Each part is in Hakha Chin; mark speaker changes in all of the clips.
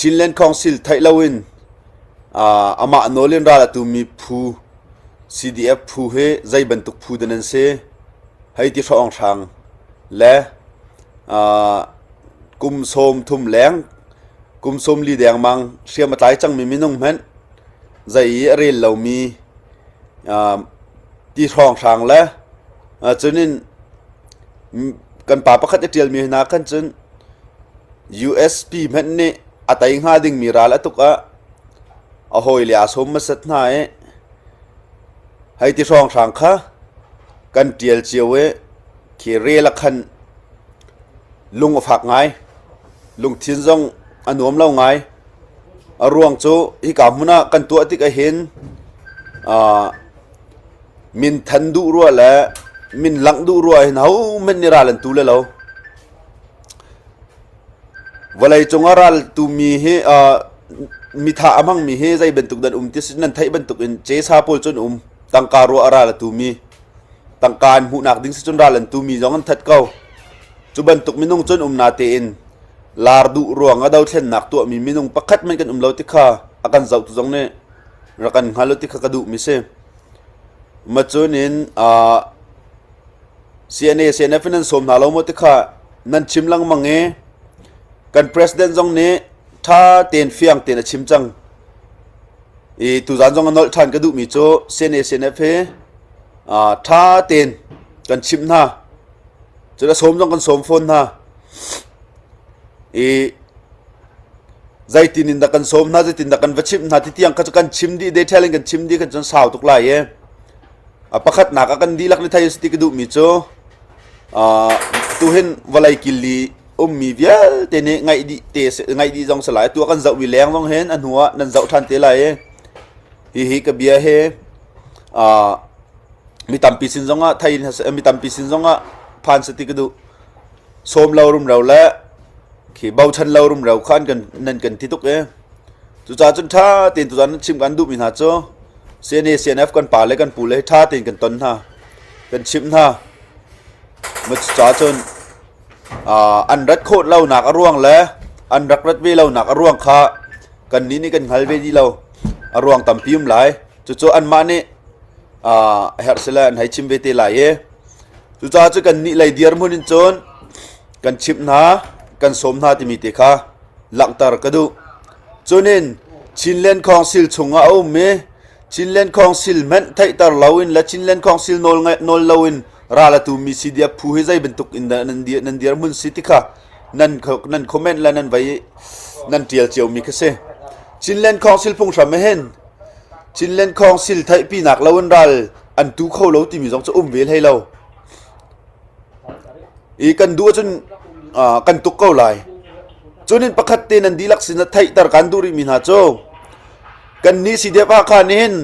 Speaker 1: Chinland Council theih loin amah nawl in ral a tumi phu CDF phu hi zei bantuk phu dah nan si? Hei ti hrawnghrang le kum 30 leng kum 40 dengmang hriam a tlai cangmi minung hmanh zei i a rel lomi ti hrawnghrang le cunin kan pa pakhat a ṭialmi hna khan cun USP hmanh nih a tei hnga dingmi ral a tuk ah a hawile aa sawm hmasat hna i hei ti hrawnghrang kha kan ṭial cio i khi rel ah khan lung a fak ngai. Lungthin zong a nuam lo ngai. A ruang cu hika hmun ah kan tuah tik ahhin min than duh rua le min langh duh rua hin hohmanh nih ral an tu le lo. Vawlei cung ah ral tumi hi mithah a hmangmi hi zei bantuk dan um ti nan theih bantuk in cesa pawl cun um tangka ruah a ral a tumi tangka an hmuhnak ding si cun ral an tumi zong an that ko. Cu bantuk minung cun um na tein lar duh ruang ah dothlennak tuahmi minung pakhat man kan um lo ti kha a kan zohtu zong nih rak kan hngal u ti kha ka duhmi si. Macun in CNA CNF in nan sawm hna lo maw ti kha nan chim lengmang i kan president zong nih ṭha tein fiang tein a chim cang. I tuzaan zong a nolh ṭhan ka duhmi cu CNA CNF hi ṭha tein kan chimh hna. Cun a sawm zong kan sawm fawn hna. I zeitin in dah kan sawm hna zeitin dah kan va chimh hna ti tiang kha cu kan chim dih detail in kan chim dih kan cun sau tuk lai i a pakhatnak ah kan dihlak ni thei ti ka duhmi cu tuhin vawlei killi ummi vialte nih ngaih dih te ngaih dih zong si lai tu kan zohmi leng zong hin a hnu ah nan zoh ṭhan te lai i hihi ka bia hi mi tampi sin zongah thei mi tampi sin zongah phan se ti ka duh sawm lo rumro le khi bochan lo rumro kha an kan nan kan ti tuk i cucaah cun ṭha tein tuzaan nan chim kan duhmi hna cu CNA CNF kan pa le kan pu le ṭha tein kan ton hna kan chimh hna cucaah cun an rat khawh lonak a ruang le an rak rat ve lonak a ruang kha kannih nih kan hngal ve dih lo a ruang tampi um lai cucu anmah nih a herh sile an hei chim ve te lai i cucaah cu kannih lei dirhmun in cun kan chimh hna kan sawm hna timi te kha langhter ka duh cunin Chinland Council chungah a um i Chinland Council hmanh theihter loin le Chinland Council nawl nawl loin ral a tumi CDF phu hi zei bantuk in dah nan dir nan dirhmun si ti kha nan nan comment le nan vai nan tial ciomi kha si Chinland Council phunghram hin Chinland Council theihpinak loin ral an tu kho lo timi zong cu um ve hlei lo I kan duh ahcun kan tuk ko lai. Cunin pakhat te nan dihlak sin ah theihter kan duh rihmi hna cu kannih CDF Hakha nih hin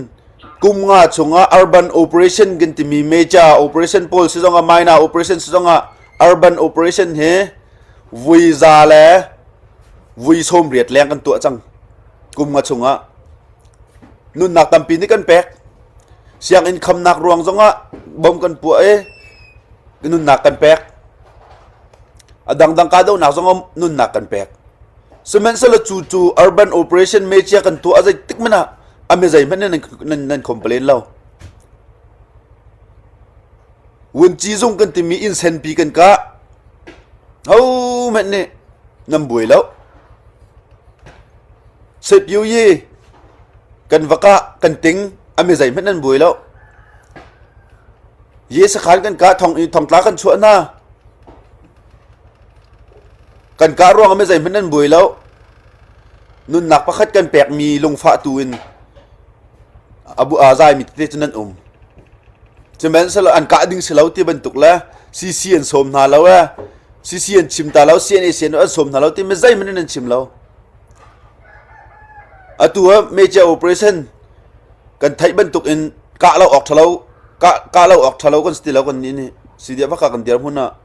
Speaker 1: kum nga chungah urban operation kan timi major operation pawl si zongah minor operation si zongah urban operation hi vui za le vui 80 leng kan tuah cang kum nga chungah nunnak tampi nih kan pek sianginn khamnak ruang zongah bom kan puah i nunnak kan pek. A dangdang kahdohnak zong nunnak kan pek. Sihmanhsehlaw cu cu urban operation mecia kan tuah a zeitik hmanh ah a mi zeihmanh nan, nan, nan complain lo. Vunci zung kan timi inn senpi kan kah. Ho hmanh nih nan buai lo. Sepyu yi kan va kah kan ting a mi zeihmanh nan buai lo. Ye sakhan kan kah thong i thongtla kan chuah hna. Kan kah ruang ah zeihmanh nan buai lo. Nunnak pakhat kan pekmi lungfah tu in abu a zaimi tete cu nan um. Sihmanhsehlaw an kah ding si lo ti bantuk le CC an sawm hna lo e CC an chim ta lo CNA CN an sawm hna lo ti mi zeihmanh nan chim lo. Atu ah major operation kan theih bantuk in kah lo awk ṭhalo kah kah lo awk ṭhalo kan si ti lo kan nih nih si baka kan dirhmun ah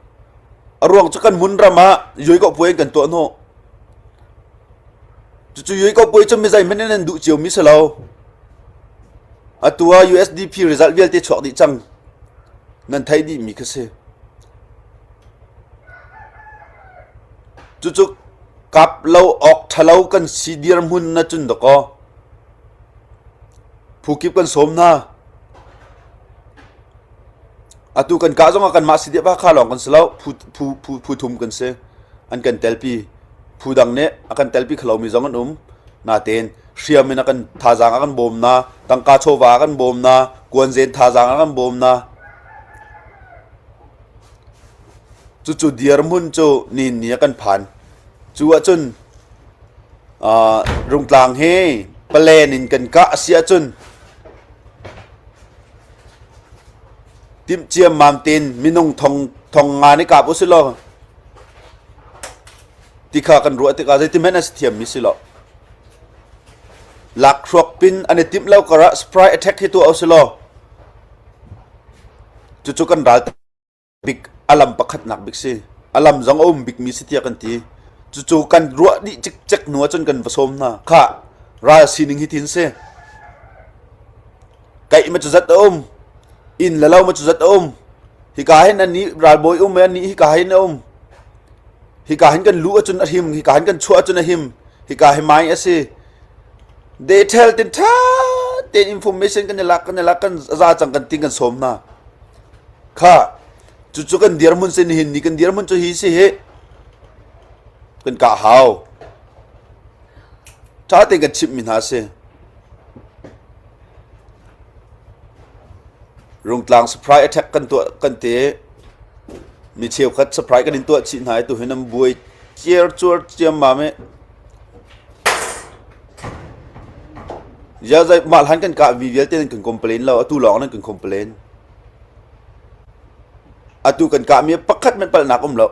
Speaker 1: a ruang cu kan hmun ram ah yoi ko puai kan tuah hnawh cucu yoi ko puai cu mi zeihmanh in an duh cio mi si lo atu ah USDP result vialte chuak dih cang nan theih dih mi kha si cucu kap lo awk ṭhalo kan si dirhmun na cun dakaw phu kip kan sawm hna. Atu kan kah zongah kanmah si dih kha lawng kan si lo phu phu phu phu thum kan si. An kan telpi. Phu dang nih a kan telpi kho lomi zong an um. Natein hriam in a kan thazaang a kan bawm na, tangka chawva a kan bawm na, kuanzen thazaang a kan bawm na. Cucu dirhmun cu ni ni a kan phan. Cu ahcun uh, Rungtlang hi palen in kan kah a si ahcun timh ciammam tein minung thong thong nga nih kap usih law ti kha kan ruah tikah zeitihmanh a si thiammi si lo. Lakhruak pin an i timh lo karah surprise attack hi tuah usih law cucu kan ral bik a lam pakhatnak bik si. A lam zong a um bikmi si tiah kan ti. Cucu kan ruah dih cikcek hnu ahcun kan va sawm hna. Khah, ral sining hi tin si. Kaih ma cu zat a um. Inn le lo ma cu zat a um. Hika hin an nih ralbawi um an nih hika hin a um. Hika hin kan luh ahcun a him, hika hin kan chuah ahcun a him. Hika hi mai a si. Detail tin tha tein information kan i lak kan i lak kan za cang kan tin kan sawm hna. Kha cucu kan dirhmun si nihin ni kan dirhmun cu hi si hi kan kah hau. Ṭha tein kan chimhmi hna si. Rungtlang surprise attack kan tuah kan ti mi cheukhat surprise kan in tuah chih hna i tuhin an buai ciar cuar ciammam i Ya zai mah hlan kan kah mi vialte nan kan complain lo atu lawng nan kan complain. Atu kan kah mi pakhat men palhnak um lo.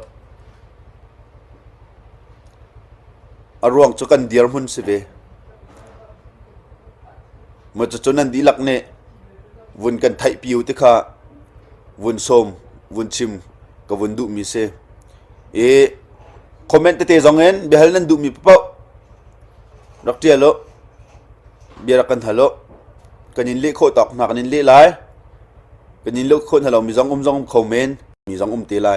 Speaker 1: A ruang cu kan dirhmun si ve. Mo cu nan dihlak nih vun kan theih piu ti kha vun sawm vun chim ka vun duh mi si. I comment tete zong in biahal nan duh mi paoh rak ṭial u. Bia rak kan hal u. Kan in leh khawh tawk hna kan in leh lai. Kan in leh khawh hna lo mi zong um zong um kho men. Mi zong um te lai.